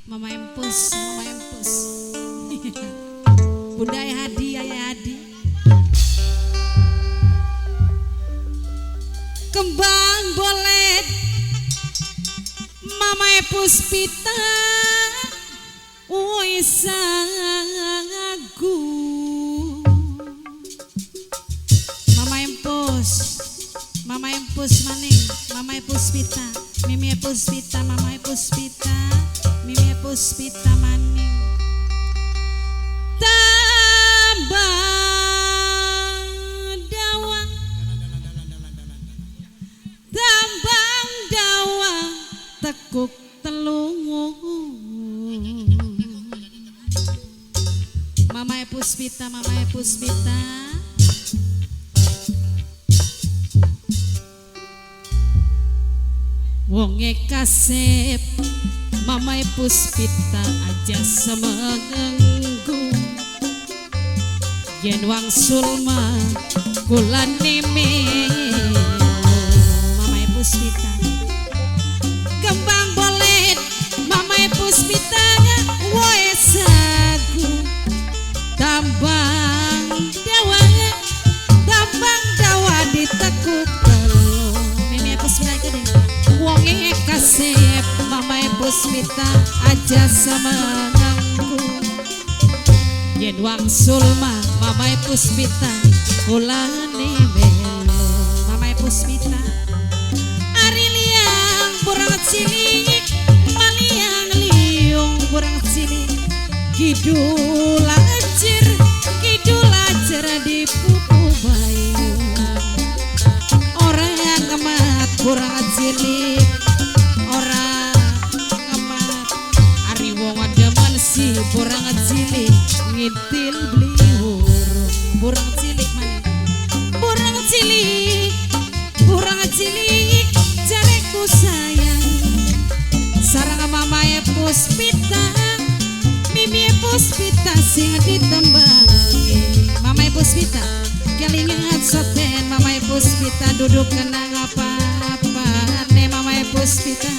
Mama Empus, Mama Empus. Bunda Hadi, Ayah Hadi. Kembang bolet Mama Puspita wis sagu. Mama Empus, Mama Empus maning, Mama Puspita, Mimi Puspita, Mama Puspita, Mimi Puspita maning. Tambah dawa, tambang dawa tekuk telungu. Mama Puspita, Mama Puspita. Wonge kasep Mama Puspita aja semenggu. Yen wangsul mah kulane melu. Mama Puspita kembang bolet Mama Puspita woe sagu. Tambang dawa, tambang dawa ditekuk telu. Mimi Puspita gede. Wonge kasep Mama Puspita aja semengangku. Yen wangsul mah Mama Puspita kulane melu. Mama Puspita ari liang burang cilik maliang liung burang cilik kidul acir kidul acir di pupu bayu. Orang ngemat burang cilik orang ngemat ari wong demen si burang cilik ngintil beli hurung. Burang cilik maning, burang cilik, burang cilik jareku sayang. Sarang Mama Puspita, Mimi Puspita sing ditembangi. Mama Puspita kelingan soten Mama Puspita duduk kenang apa-apa ne Mama Puspita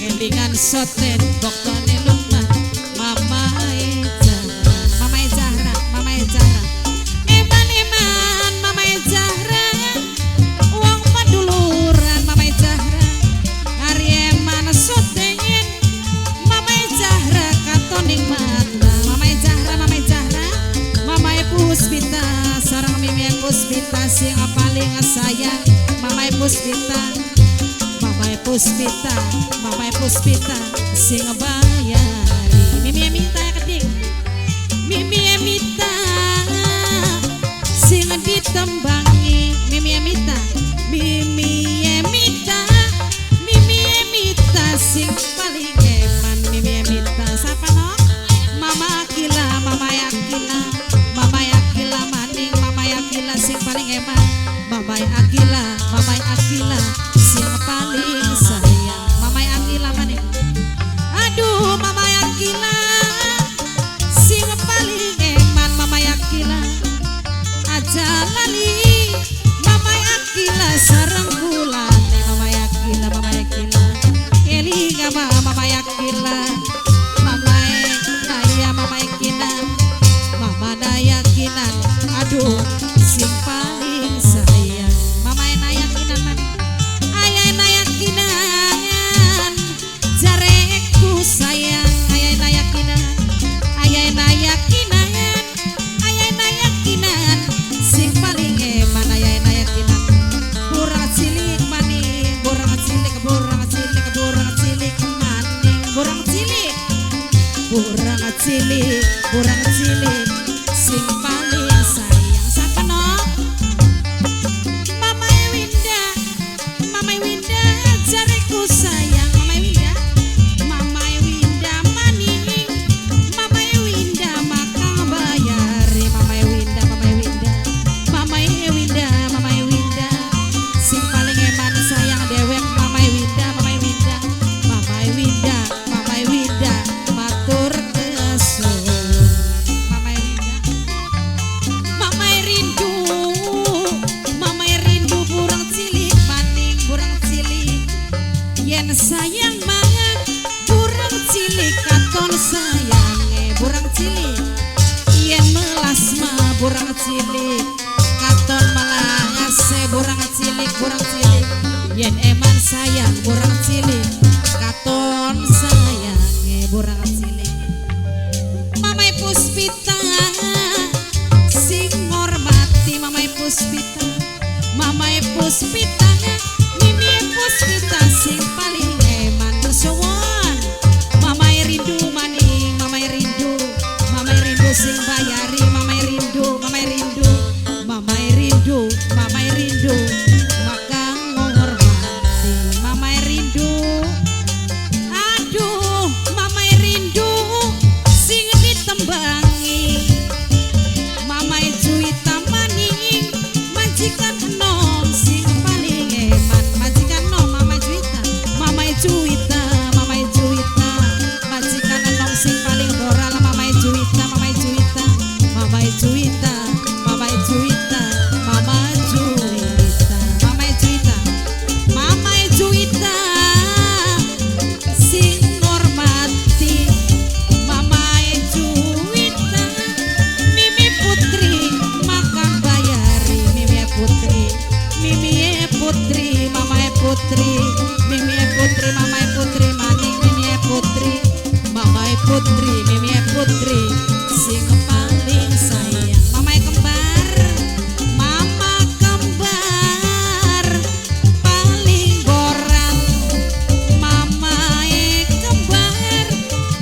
kelingan soten boktone lumah Mama Zahra, Mama Zahra, Mama Zahra. Eman eman Mama Zahra wong paduluran Mama Zahra ari eman soten Mama Zahra katoning mata. Mama Zahra, Mama Zahra, Mama Puspita sareng Mimi Puspita sing paling sayang. Mama Puspita, Mama Puspita, Mama Puspita sing bayari. Mimi minta kedik, Mimi minta sing ditembangi. Mimi minta, Mimi minta, Mimi minta sing paling eman. Mimi minta sapa no? Mama Akila, Mama Akila, Mama Akila maning, Mama Akila sing paling eman. Mama Akila, Mama Akila sing paling sayang. Mama Akila maning. Aduh Mama Akila sing paling eman. Mama Akila aja lali Mama Akila sareng kulane. Mama Akila, Mama Akila eling Mama Akila. Mama Naya, Mama Akila, Mama Dayakinan aduh sing paling sayang. Mama Nayakinan mami, ayah Nayakinan jareku sayang. Ayah Nayakinan, ayah Nayakinan, ayah Nayakinan sing paling eman. Ayah Nayakinan burang cilik maning, burang cilik, burang cilik, burang cilik maning, burang cilik, burang cilik, burang cilik sing paling sayang. Sapa no? Mama Winda, Mama Winda jareku sayang. Mama Winda, Mama Winda maning, Mama Winda maka bayari. Mama Winda, Mama Winda, Mama Winda, Mama Winda sing paling eman sayang dewek. Mama Winda, Mama Winda, Mama Winda, Mama Winda matur kesuwun. Mama Winda. Burang cilik Mamai Puspita sing ngormati Mamai Puspita Mamai Puspita Mimi Puspita sing paling eman tersuwun Mamai rindu maning Mamai rindu sing bayari Mamai rindu Mamai rindu Mamai rindu Mamai rindu maka ngormati Mamai rindu aduh Mamai rindu sing ditembangi Mamai Juwita maning majikan enom sing paling eman majikan enom Mamai Juwita Mamai Juwita Mamai Juwita majikan enom sing paling boral Mamai Juwita Mamai Juwita Mamai Juwita Mamai Juwita Mamai Juwita Mamai Juwita Mamai Juwita sing ngormati Mamai Juwita Mimi Putri makan bayari Mimi Putri Mimi Putri Mamai Putri Mimi Putri Mamai Putri maning Mimi Putri Mamai Putri Mimi Putri sing paling sayang Mamai kembar Mama kembar paling boral Mamae kembar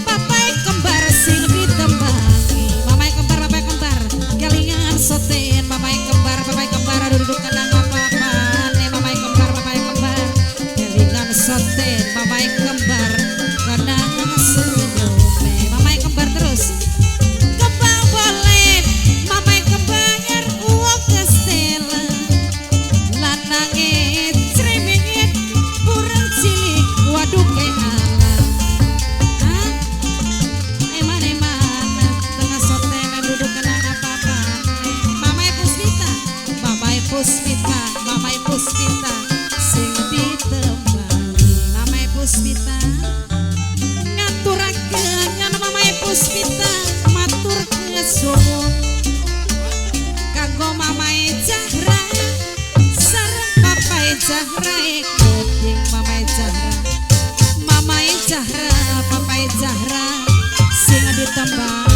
papai kembar sing ditembangi Mamae kembar papai kembar kelingan soten Mamae kembar papai kembar duduk kandang apa-apane Mamae kembar papai kembar kelingan soten Mamae kembar kandang senyume Mamae kembar terus kembang boleh Mamae kembar uang kestela lanange cremit burang cilik waduke ala. Hah? Eman eman tengah sotena duduk kenang apa-apa Mamai Puspita Mamai Puspita Mamai Puspita sing ditembangi Mamai Puspita ngaturaken ngan Mamai Puspita matur kesuwun kanggo Mamai Zahra sareng Papai Zahra kucing Mamai Zahra Mamai Zahra Papai Zahra sing ditembang